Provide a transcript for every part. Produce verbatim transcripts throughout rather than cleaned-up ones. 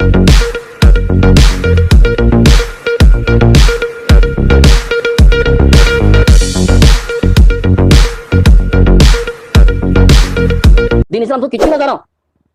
Din Islam tui kiccú no zano.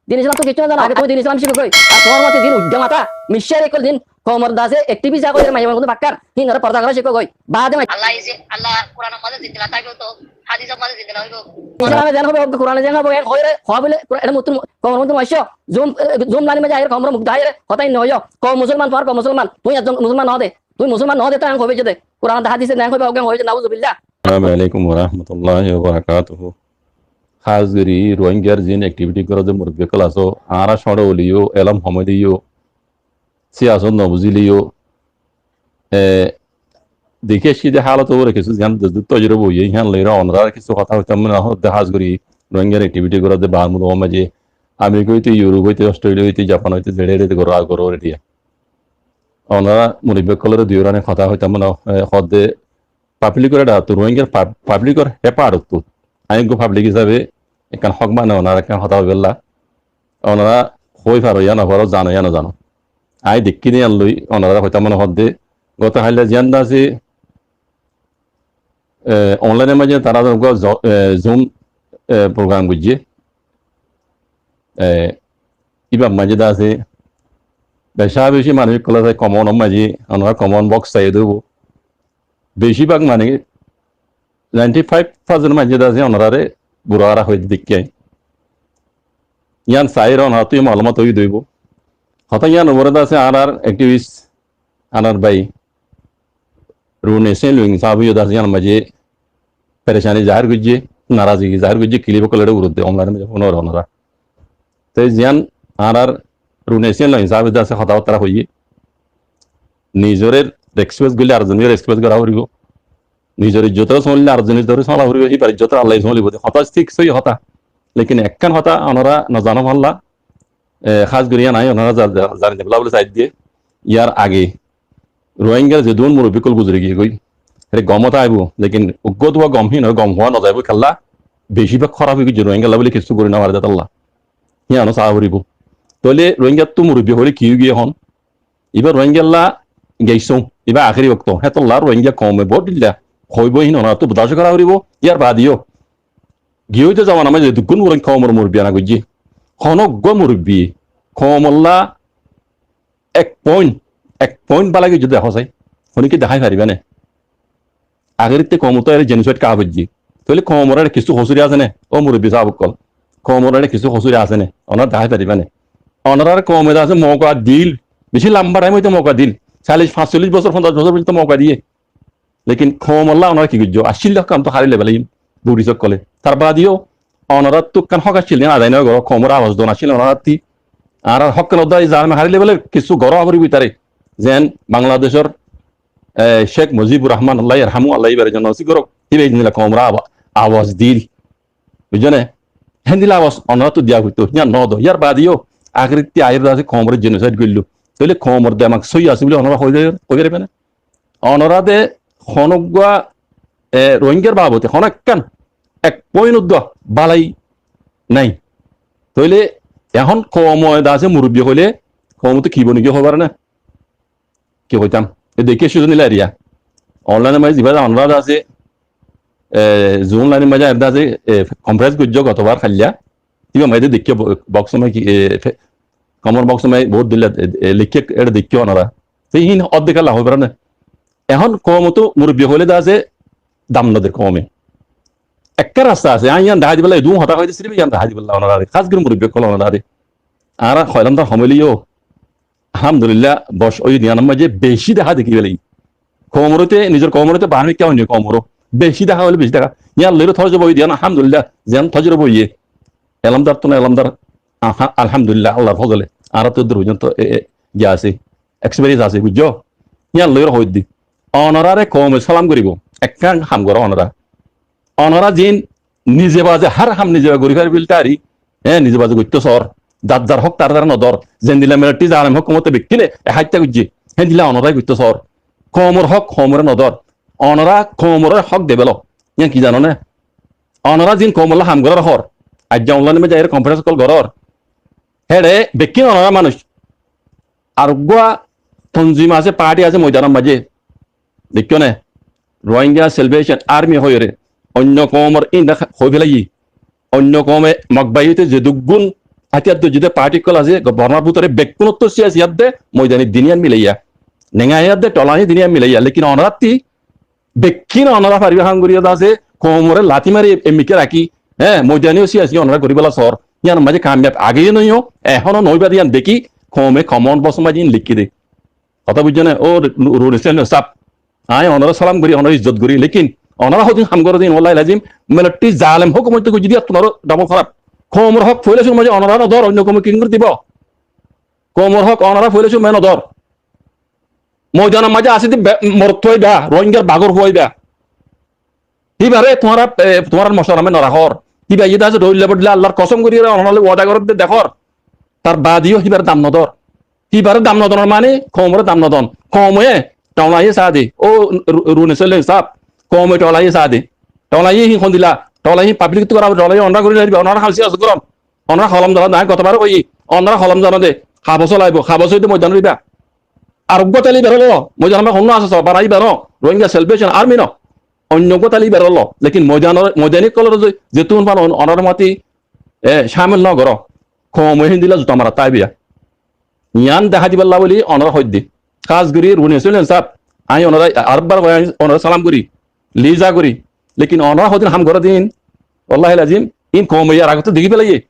Din Islam tui kiccú no zano. Age tui din Islam cíko goi. Ar tuáñr mate din uddá mata. Micár ekkol din koumor dase activist zagói, maiyafuain gún fakkar. Hín ore porda gorá cíko goi. Baade mai Allah is, Allah Kuranor maze zindila táibo to, hadisor maze zindila óibo. Islam e zen hoibo, Kurane zen hoibo, en hoire, howa bole, Kuran, ere muttun, koumor muttun maicó. Zoom, eh, Zoom lain e maze aiyóre koumor muk deháiyore, hotá in no hoiyo. Koum musolman, tuáñr koum musolman. Tui ekzon musolman no de. Tui musolman no de, to en hoibo de. Kuran hadise zen hoibo, en hoibo de, nauzubillah. Assalamu alaikum wa rahmatullahi wa barakatuhu. Hás gorí Rohingyar zin activity goré de murubbi ókkol asó, añára cóñço óileyo, elóm hom óileyo, siyasot no buzíleyo, e, dekí aiccí de hálot uore kessú ziyán de tojroba óiye, yián loi onorare kessú hotá hoitám mone hoó de, hás gorí Rohingyar activity goré de baár muluk or maze, Amerika óite, Europe óite, Australia óite, Japan óite, zeçé zeçé goré, goré de. Onora murubbi ókkolore dui orane hotá hoitám mone hoó, e, hoó de, public or eçé to Rohingyar pub-, public or hé part ottu. Añí eggúa public hísabe ekkán hók mane onorare ekkán hotá hoibolla. Onora hoi faro ya no faro, zano ya no zano. Añí dekkí de yián loi onorare hoitám mone hoó de. Goto hailla ziyán de asé, e, online or maze tará de eggúa zo-, e, Zoom, e, program goijjé. E, íbar maze de asé beca beci manúic ókkol asé comment or maze, onora comment box sai dóibo. Beci bák mane ninety five percent maincé de asé onorare bura ara hoiyé de deikké. Yián sair onorattú malumot ói dóibo. Hotá yián uore de asé añárar activist, añárar bái Rune Sen Luing sáb yó de asé yián maze perecani zahir goijjé, narazgi zahir goijjé, clip ókkol ere uore de online maze fúnor onora. Te ziyán añárar Rune Sen Luing sábe de asé hotábattá hoiyé, nizore respect goille ar zonore respect gora foribo. Nizor ijjotor sóñle ar zonor ijjotor sóñla foribo, íbar ijjotor Allah sóñlibo de. Hotá thík sóiyi hotá. Lekin ekkán hotá onora no zano falla, e, hás gorí yián añí onora za-, za-, zani dibálla buli sai de. Yar age Rohingyar zedún murubbi ókkol guzori giyé goi, hé gom táibo, lekin uggúa duwa gom hín, gom hoó no zaibo kiyólla, beci bák hóraf ói giyé Rohingyalla buli kessú gori no fare de tolla. Yiáno saá foribo. Tóile Rohingyattú murubbi hoile ki ói giyé hon? Ibá Rohingyalla geiccé, ibá ahéri wokto. Hétolla Rohingya koume bout dilla hoibo hín onorattú bordac gora foribo. Yar baade yó giyé óite zomana maze zedukkún Rohingya koumor murubbi ana goijjé, honó uggúa murubbi koumolla ek point, ek point bála goijjé dehó sai. Honikka dehái fariba né? Ahéritte koumor uore genocide ká goijjé. Tóile koumor ere kessú hosúri asé né? Ó murubbi sáb ókkol, koumor ere kessú hosúri asé né? Onora dehái fariba né? Onorar koume de asé mouka dil, beci lamba time óite mouka dil, callic, fañsollic bosór, fonzac bosór foijjonto mouka diyé. Lekin koumolla onora ki goijjó? Accíl de hók ham to hári loi felaiyé Buddhist ókkole. Tar baade yó onorattú ekkán hók accíl de yián adai no goró, koumor abas don accíl onorattú. Añárar hók kán uddá zalime hári loi felaiyé, kessú goró abar bútore. Zeén Bangladecor, e, Sheikh Mujibur Rahman, Allah yarhamu, Allah ibáre jonnot nosib gorouk, ibá endilla koumor aba-, abas dil. Buijjó né? Héndilla abas onorattú diya foittó, yián no do. Yar baade yó ahéritte aiyóre de asé koumor genocide goilló. Tóile koumor demak sóiyi asé buli onora hoi, hoi fariba né? Onora de honó uggúa, e, Rohingyar babote honó ekkán ek point uddúa bálai nái. Tóile ehón koume de asé murubbi hoile koumottú ki boni giyé hoi fare né? Ki hoitám? E deikké cúzon dila eriya. Online or maze zibá de onora de asé, e, Zoom line or maze de asé, e, conference goijjó gotobar hailla. Ibá maze de deikké bo-, box or maze ki, e, fe-, comment box or maze bout dilla, e, e, leikké, ere deikké onora. Te hín oddek lla hoi fare né? Ehón koumottú murubbi hoile de asé dam no der koume. Ekkán rasta asé, añí yián dehái dibálla, edún hotá hoiyé de sirif yián dehái dibálla onorare, hás gorí murubbi ókkol onorare. Añára hoilam tar hom óileyo, alhamdulillah, boc óiye de yiánor maze beci dehá dekí felaiyí. Koumor uore, nizor koumor uore, baáre mikká oinno koumor uore beci dehá óile beci dehá. Yián loi tojroba óiye de yián, alhamdulillah, ziyán tojroba óiye. Elómdar tún elómdar, aha, alhamdulillah, Allar fozole. Añára to eddur foijjonto e, e, giya asé, experience asé, buijjó? Yián loi hoóir de. Onorare koume salam goribo, ekkán ham goró onora. Onora zin nize baze, hár ham nize baze gori faribo buli tari, e, nize baze goittó sor. Zar zar hók tare tare no dór. Zendilla military zalem hókumote bekkúne e háitta goijjé, héndilla onorai goittó sor. Koumor hók koumore no dór. Onora koumore hók debelo. Yián ki zano né? Onora zin koumolla ham gorór hoór, aijja online maze zaiyóre conference call gorór, héçe bekkín onorar manúic. Ar uggwá tonzim asé, party asé moidanor maze. Deikkó né? Rohingya Salvation Army hoiyóre oinno koumor ín dá hoi félaiye. Oinno koume Mog bái óite zedukkún átiyar dóijje dé party ókkol asé, Bormar bútore bekkúnottú siyasi iyát dé moidani din iyán milaiya. Nenga iyát dé tolañi din iyán milaiya. Lekin onorátti bekkín onorá faribá ham gorí dé asé, koumoré lati mari emmikká rakí, hé, moidani ó siyasi onorá gorí félaiye sór. Yíanor maze kamiyab age yó noó, ehóno noóiba dé yían dekí, koume common box or maze yín leikké dé. Hotá buijjó né? Ó Ru-, Rune Selem sáb, añí onorá salam gorí, onorá izzot gorí, lekin onorá hodún ham goró dé yín, wallahil azim, military zalem hókumot goijjé dé yíattú aró double hóraf. Koumor hók foila cúrur maze onorá nodór, oinno koume ki gorí dibó? Koumor hók onorá foila cúrur maze nodór. Moidanor maze asé dé be-, morot fua ibá, Rohingyar bagor fua ibá. Híbaré tuáñra, e, tuáñrar mocwara maze norakór. Híba iyé dé asé dhoilla bodilla Allar kosom gorí onoráre wada gorér dé dekór. Tar baade yó híbaré dam nodór. Híbaré dam nodonor mani koumoré dam nodon. Koume tolaiyé saá dé. Ó Ru-, Rune Selem sáb, koume tolaiyé saá dé. Tolaiyé híin hondilla, tolaiyé híin public tú gorá, tolaiyé onorá gorí nodibá, onorá ham siyasot goron. Onorá holom zano dé, añí gotobar hoiyí, onorá holom zano dé, habos laibo, habos óite moidanot ibá. Ar uggwá tali berolo, moidanor maze honnúa asé só, bana ibá no, Rohingya Salvation Army no. Oinno uggwá tali berolo, lekin moidanor, moidani ókkolore ze-, zettún faro on-, onorá mati, e, camil no goró. Koume héndilla zuta marat táibo. Yían dehá dibálla bóli onorá hoiddé. Hás gorí Rune Selem sáb, añí onorá arekbar hoi, añí onorá salam gorí, liza gorí. Lekin onorá hodún ham goró dé yín, wallahil azim, yín koume yar agottú dekí félaiye.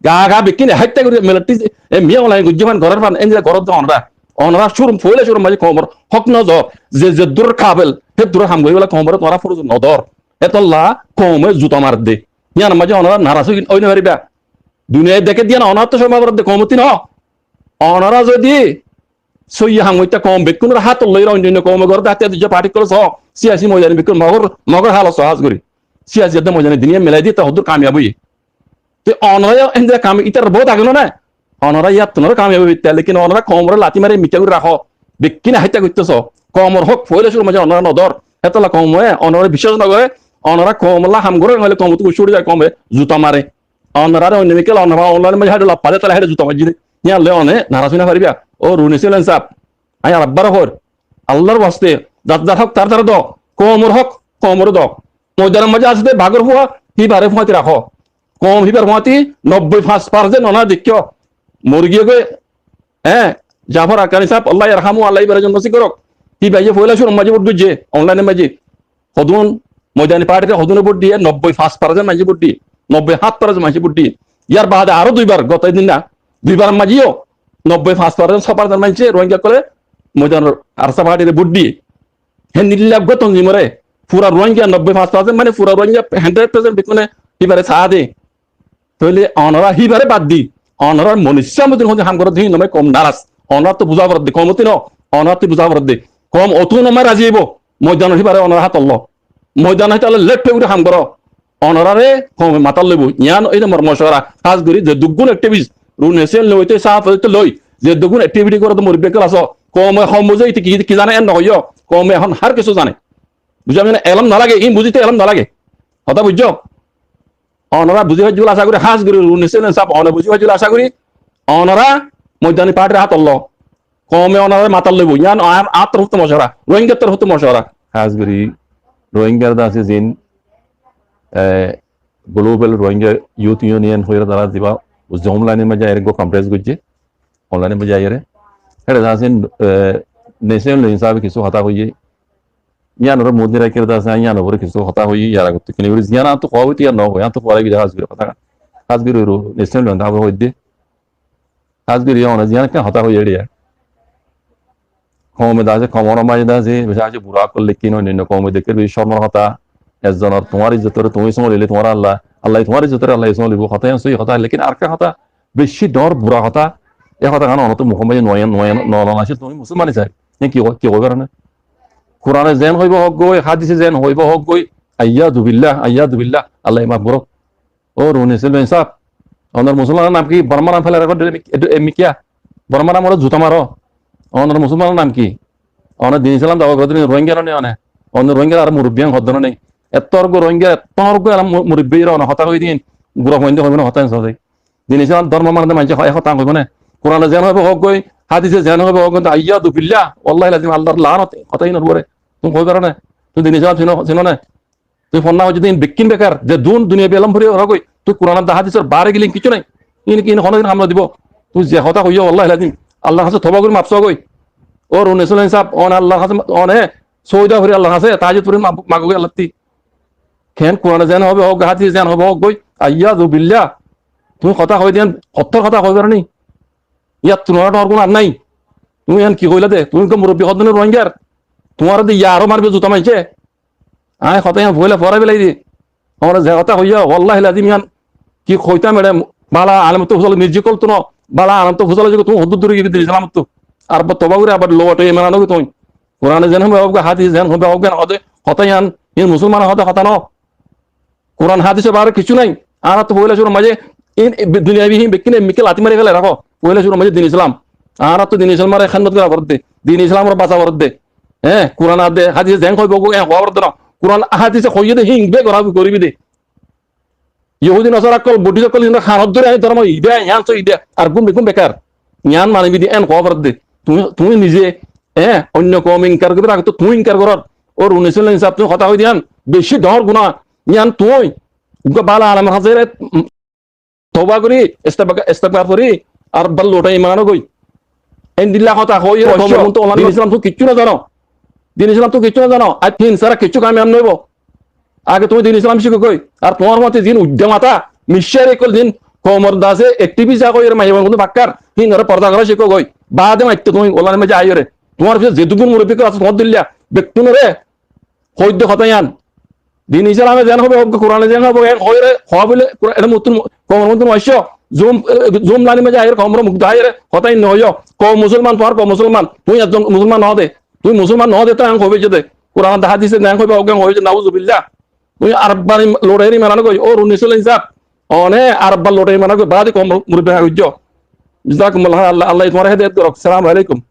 Ga ga bekkín háitta gorí military, e, miya online goijjé fán, gorér fán, endilla gorér dé onorá. Onorá cúrum, foila cúrur maze koumor hók nodór, ze zeddúr kabel, heddúr ham gorí félai koumoré tuáñra furus nodór. Hétolla koume zuta marer dé. Yíanor maze onorá naras ói, ói no faribá. Duniyai deké dé yían, onoráttu cóma gorér dé koumottu no. Onorá zodi sóiyi ham goittó, koum bekkúnor hát loi oinno oinno koume goré dé, átiyar dóijje party ókkol só, siyasi moidani bekkún Mogor, Mogor halot só hás gorí. Siyasi iyát dé moidani din iyán milai diyé, tar hoddúr kamiyab óiye. Te onorá yó endilla kam, ítarar bout age no né? Onorá yíattún aró kamiyab óiba, lekin onorá koumoré lati mari mikká gorí rakó. Bekkúne háitta goittó só. Koumor hók foila cúrur maze onorá nodór. Hétolla koume onoráre biccác no goré. Onorá koumolla ham goró, noóile koumottú guccá uçí zai, koume zuta mare. Onoráre oinno mikká onorá online maze háido laf fade, tale háido zuta maijjé dé. Yían loi one naras ói no faribá. Ó Rune Selem sáb, añí arekbar hoóir, Allar waste, zar zar hók tar tare do, koumor hók koumoré do. Moidanor maze asé dé bagor fua, híbaré fuañti rakó. Koum híbar fuañti nobboi fañs percent onorá deikkó. Mori giyé goi, e, Jafar Hakkani sáb, Allah yarhamu, Allah íbaré jonnot nosib gorók. Híba iyé foila cúrur maze vote goijjé, online or maze. Hodún, moidani party re hodúne vote diyé, nobboi fañs percent maincé vote diyé, nobboi hát percent maincé vote diyé. Yar baade aró duibar, goto din na, duibar maze yó nobboi fañs percent, só percent maincé Rohingya ókkole moidanor ARSA party re vote diyé. Héndilla uggwá tonzimoré, fura Rohingya nobboi fañs percent, mane fura Rohingya hundred percent bekkúne híbaré saá dé. Tóile onorá híbaré bad di, onorár monissámodin hoóde ham goró dé híin loi koum naras. Onoráttu buzá foredde, koum óttu no, onoráttu buzá foredde. Koum óttu no mari razi óibo, moidanot híbaré onorá hát ló. Moidanot hítalle left ói ham goró. Onoráre koume matát loibo. Yián óilde mor mocuwara. Hás gorí ze duggún activist, Rune Selem óite, Saf óite loi, ze duggún activity goró dé murubbi ókkol asó, koume hom buzé, íte ki, ki zane en no hoiyó. Koume ehón hár kessú zane. Buzí faijjó né? Elóm no lage, ín buzíte elóm no lage. Hotá buijjó? Onorá buzí faijjó buli acá gorí, hás gorí Rune Selem sáb, onorá buzí faijjó buli acá gorí, onorá moidani partyr hát ló. Koume onoráre matát loibo, yián añár, añár torfóttu mocuwara, Rohingyar torfóttu mocuwara. Hás gorí Rohingyar de asé ziín, e, Global Rohingya Youth Union hoiyóre tará ziba Zoom line or maze aiyóre eggúa conference goijjé, online or maze aiyóre. Héçe de asé, e, Rune Selem sábe kissú hotá hoiyé, yiánore mudi raikké de asé, yiánor uore kissú hotá hoiyé, yar agottú kini gorí, yián añáttu hoó óito yián no hoó, añáttu hoó laibo de hás gorí hotá. Hás gorí Rune Selem sábe hoiyé dé. Hás gorí yián, yián ekkán hotá hoiyé dé. Koume de asé, koumor maze de asé, beci asé bura ókkol, lekin oinno koume dekké beci cormor hotá. Ekzonor tuáñr izzotoré tuñí sómolile tuáñr Allah, Allaye tuáñr izzotoré Allaye sómolibo. Hotá yián sóiyi hotá, lekin arekkán hotá, beci dhoóñr bura hotá. E hotá gán onóttu mukór maze nuwa, nuwa, no lana, asé tuñí musolman hísabe. Yián ki hoi, ki hoi faro né? Kurane zeén hoibo hoók goi, hádise zeén hoibo hoók goi, aiyázu billah, aiyázu billah, Allaye maf gorók. Ó Rune Selem sáb, onor musolmanor nam ki? Bormar nam félai rakó dé, e, e, mikká? Bormar nam ore zuta maro. Onor musolmanor nam ki? One din Islam dawa goró dé Rohingya no né one? One Rohingyar aró murubbi hoddé no né? Ettór uggwá Rohingyar, ettór uggwá elóm mu-, murubbi ore one hotá hoi din, gura foinde hoibo né hotá en sóde? Din Islam dormo mane de maincé hoi, hotá hoibo né? Kurane zeén hoibo hoók goi, hádise zeén hoibo, hoók, aiyázu billah, wallahil azim, Allar laánot, hotá ínor uore. Tuñí hoi faro né? Tuñí din Islam sino, sino né? Tuñí fonná foijjó de ín bekkín bekar, ze dun duniyai elóm fori forogói, tuñí Kuran ar hádisor baáre gilé kissú nái. Ín, ín honodin ham no dibo. Tuñí ze hotá hoiyó, wallahil azim, Allar hañsé toba gorí maf só goi. Ó Runi Sultan sáb, one Allar hañsé, one sóida fori Allar hañsé, tahajjud fori ma-, magó goi Allattí. Keén Kurane zeén hoibo hoók, hádise zeén hoibo hoók goi, aiyázu billah. Tuñí hotá hoi de yían, hottór hotá hoi faro né? Yíattú tuáñra dhoóñr gún ar nái. Tuñí yían ki hoilá de? Tuñí ki murobbi hoó de né Ruáingar? Tuáñre de yaro maribo zuta maincé. Aññí hotá yían foóila foórai félai di. Añára ze hotá hoiyá, wallahil azim yían ki hoitám eçé, bála alem ottú fusál, mirzi ókkol ottú no, bála alem ottú fusál, tuñí hoddúr duri giyói din Islam ottú. Ar abbar toba gorí abbar lóti iman ano goi tuñí. Kurane zeén hoibo hoók, hádise zeén hoibo hoók, hotá yían, yían musolmanor hotá, hotá no. Kuran hádisor baáre kissú nái. Añárattú foóila cúrur maze ín, e, be-, duniyai bihín bekkíne emmikká lati mari félai rakó. Foóila cúrur maze din Islam. Añárattú din Islamore hédmot gora foredde. Din Islamore basa foredde. Hé, Kuran ar de hádise zeén hoibo goi, en hoó foredde no. Kuran hádise hoiyé de hín be gora goríbi de. Yohúdi nasara ókkol, Buddhist ókkol, ínor hanot dóri aní dórmo ibá, yían só ibá, ar gúm be-, gúm bekar. Yían manibi de, en hoó foredde. Tuñí, tuñí nize, hé, oinno koum inkar goríbar age tó tuñí inkar gorór. Ó Runi Sultan sáb, tuñí hotá hoi de yían beci dhoóñr guná. Yían tuñí uggwá bála alemor hañsé re, mm, toba gorí, isteg-, istegfar forí, ar abbar lóti iman ano goi. Endilla hotá hoiyóre koumor muúntu ola, din Islam tuñí kiccú no zano. Din Islam tuñí kiccú no zano. Aijja hín sára kiccú kamiyab no óibo. Age tuñí din Islam cíko goi. Ar tuáñr mote ziín uddá matá, miccári ókkol ziín koumor dase activist hoiyóre maiyafuain gún bakkár, híinore forda gorá cíko goi. Baade maittó tuñí olanor maze aiyóre. Tuáñr fisé zedún murobbi ókkol asé tuáñr dilla, bekkúnore hoóidde hotá yían. Din Islame zeén hoibo hoók, Kurane zeén hoibo, en hoiyóre, hoó bóli, Kura-, ere muttún, koumor muttún aiccó, Zoom, e, Zoom lainor maze aiyóre, koumor muk dehái aiyóre, hotá ín no hoiyó. Koum musolman, tuáñr koum musolman, tuñí ekzon musolman no de, tuñí musolman no de, tó en hoibo de. Kuran ar hádise zeén hoibo hoók, en hoibo de, nauzubillah. Tuñí ar abbar lóti iman ano goi, ó Runi Sultan sáb, one ar abbar lóti iman ano goi, baade koum murobbi hoi goi. Jazakumullah, Allah, Allah tuáñre hédayet gorok. Assalamu alaikum.